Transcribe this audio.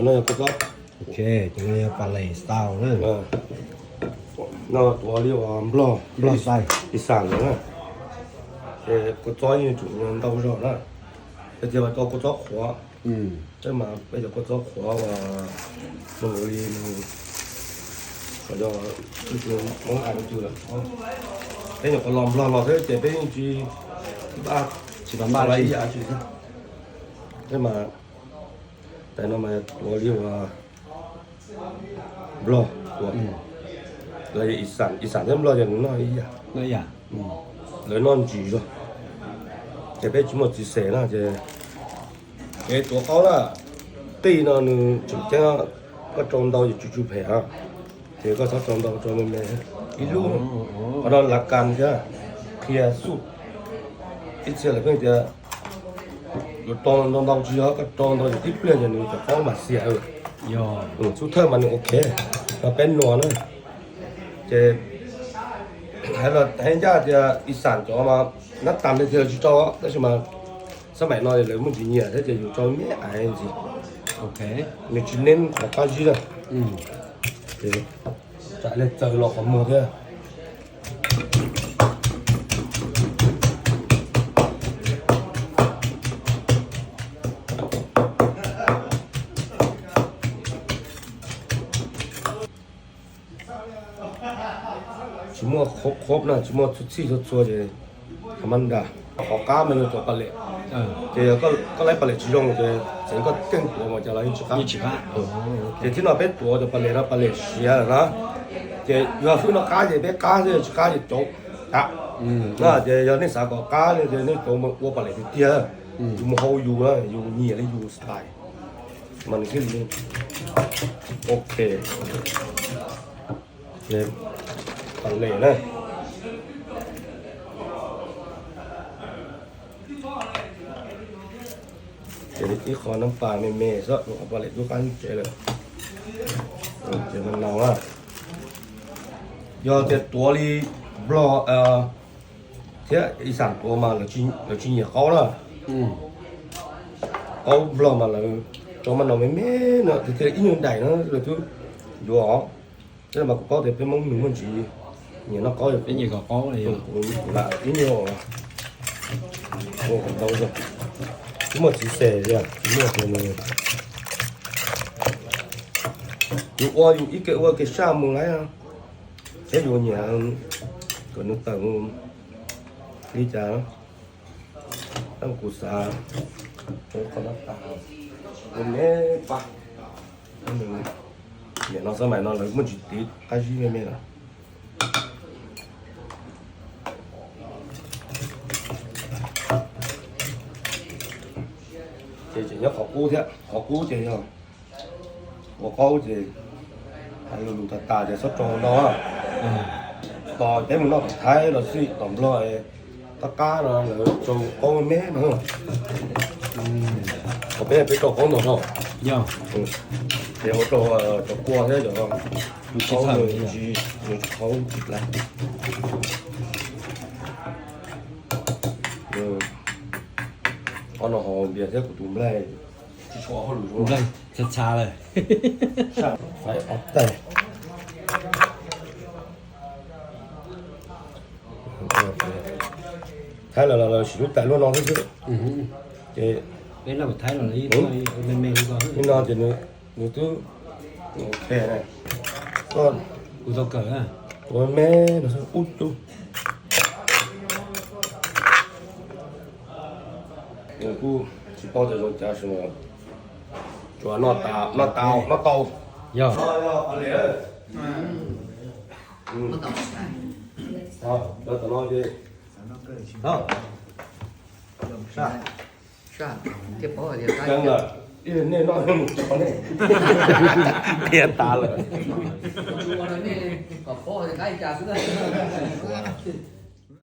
No yog kua txob. Ok, cov no yog Pam Lem style na. No tuav li uas Nplog, Nplog style, ib xam lawm na. Ces kua txob yeej tsum ntau zog na. Ces tias mas tau kua txob qhuav. Peb mas peb cov kua txob qhuav uas zoo li, yog Hmoob hais tus twg lawm. Peb nyuam qhuav los Nplog los thiab ces peb yeej tsis, tsis npaj ib yam tsi thiab. Peb mas tais no mas tuav li uas Nplog, los yog ib xam, ib xam thiab Nplog ces nws noj ib yam, lawv noj ntsis zog. Ces peb tsis muaj txiv xes na ces, ces tuav qaub na, qij no nws tseem ceeb, koj rau ntau ces tsw tsw phem na. Ces koj txhob rau ntau, rau me me, ib lub, qhov no lav kas thiab, qhia xuj. Ib txhia lawv pheej tias yuav rau ntau ntau tsis yog, koj rau ntau ces tib pliag ces nws cov qaub mas xiam. Xub thawj mas nws ok, no peb nuas na. Ces hais los hais ncaj tias ib xam cov mas nab tas li tiag lawv tsis rau, tab sis mas xab maim no lawv muaj ntsis nyiam thiab ces yus rau me ais ntxiv. Nws tsis neb qhov qab zib na. Tsam li txaws los qhov muag thiab. Tsis muaj khob khob na, tsis muaj txhua txhij txhua txhua ces, thaum mab nra, qhov qab mas yog cov pas lem. Ces yog koj laib pas lem tsis zoo ces txawm koj keej tuav mas cas los yeej tsis qab. Ces thib no peb tuav cov pas lem no, pas lem siav lawm na. Ces yog fwb no qab ces peb qab xwb, tsis qab ces cauv tag. Ces yog nej xav kom qab ces nej cauv mus ua pas lem tiag tiag, yus mus hau yus, yus nyiam li yus style mas nws thiaj li ok. Pas lem na. Ces ib qho nab pas me me xwb, pas lem tub qab tsev lawm. Ces no na, yog tias tuav li Nplog thiab ib xam tuav mas lawv tsis nyiam qaub na. Qaub Nplog mas lawv rau maj no me me no tiag tiag, ib nyuag daim no lawv twb yuav. Tab sis mas kuv paub tias peb Hmoob nws muaj ntsis nyiam noj qaub, peb nyiam kom qaub, ib nyuag ua kom ntau zog. Tsis muaj txiv xes li, tsis muaj tias nws, yus ua yus ib ke ua ke saj mus lawm, thiab yus nyiam kom nws tawm li cas. Tab kuv xav ua qhov no tas, ua me pab, niam no xab maim no lawv muaj ntsis tiv qab zib me me lawm. Ces tseem nyob qhov qub thiab, qhov qub ces yog ua qaub ces hais lus lus tas tas ces txhob rau no. Tos peb mus noj tom Thaib los xij tom Nplog, qab qab no lawv rau qaub me no. Qhov peb peb rau qaub no no. Ces ua rau cov kua thiab cov qaub tsis, nws tsis qaub tsis dlav. Qhov no ho npias thiab kuv tus nplaig tsis tshua hauj lwm zoo. Nplaig txha txha lawm. Faib ob tais. Thaib los lawv siv lub tais luaj no xwb xwb. Ces peb noj Thaib los me me li no ces nws twb ok na. Koj kuv tau kawm na, ua me no xwb ub tub. Nws kuj tsis paub tias zoo cas, tsuas noj tas, noj tau, noj tau. Yog. Cov tom no ces, saj, saj, thiaj paub hais tias qab, nej noj mus tso nej, qhia tas lawm. Kom paub hais tias qab li cas xwb na.